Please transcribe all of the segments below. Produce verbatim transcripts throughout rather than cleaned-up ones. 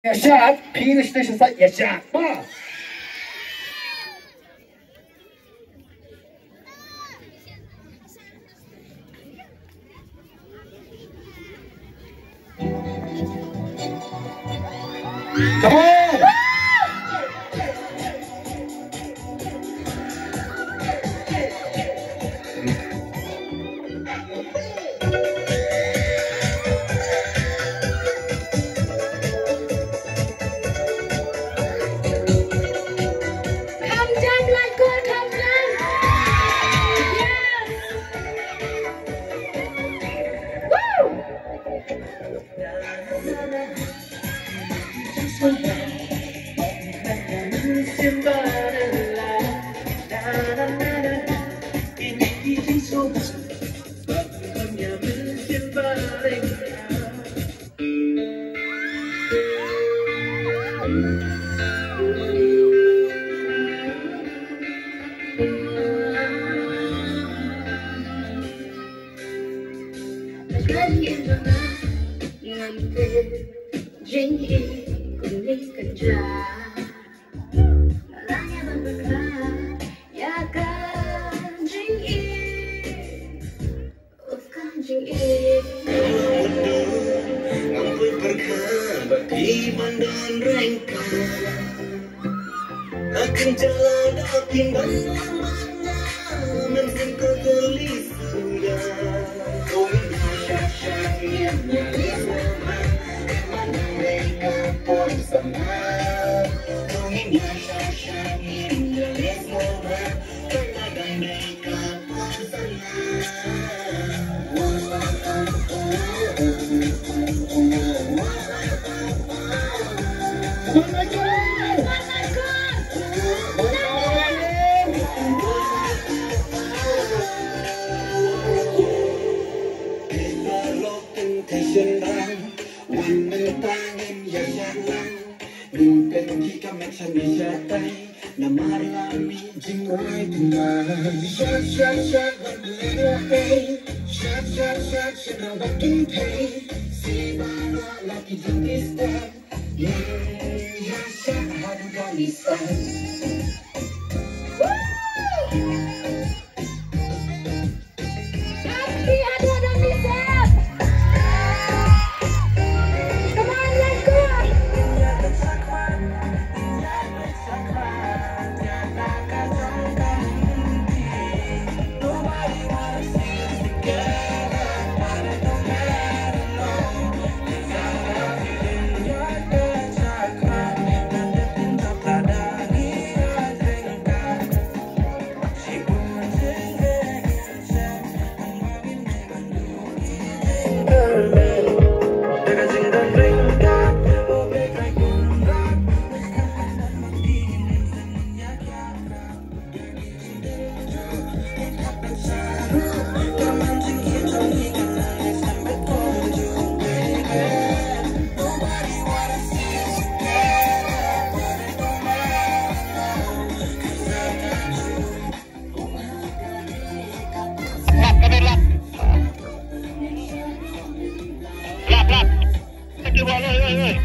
Ïa shad, phi da shisha sa ïa shad. Ba. Come on. Kham jam, Laitkor, kham jam. Yes. Woo! Ngam poi pyrkhat ba phi ban don ryngkat. Akan jala da phi ban lam bad nga, mynsiem ka kali suda. Ko ngin ïa shah shah ngin ïa leh sngewbha, ka man dang dei ka por samla. Ko ngin ïa shah shah ngin ïa leh sngewbha, ka man dang dei ka Wan mynta ngin ïa shah lang, ngin pynkhih ka met sha ngi shatai. Namar la mih jingrwai tynrai. Shah shah shah wat leh leh ei. Shah shah shah shynrang ba kin thei. Sngewbha la ki jingtip step. Ngin ïa shah haduh da ngi step. Woo! Lap, ka dei lap. Lap, lap. Thank you, bro. Oi, oi, oi.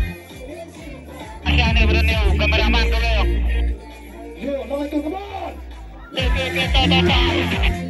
Asha ne, bro, ne, cameraman, bro. Yo, no, come on. Yo, yo, yo, yo, yo, yo.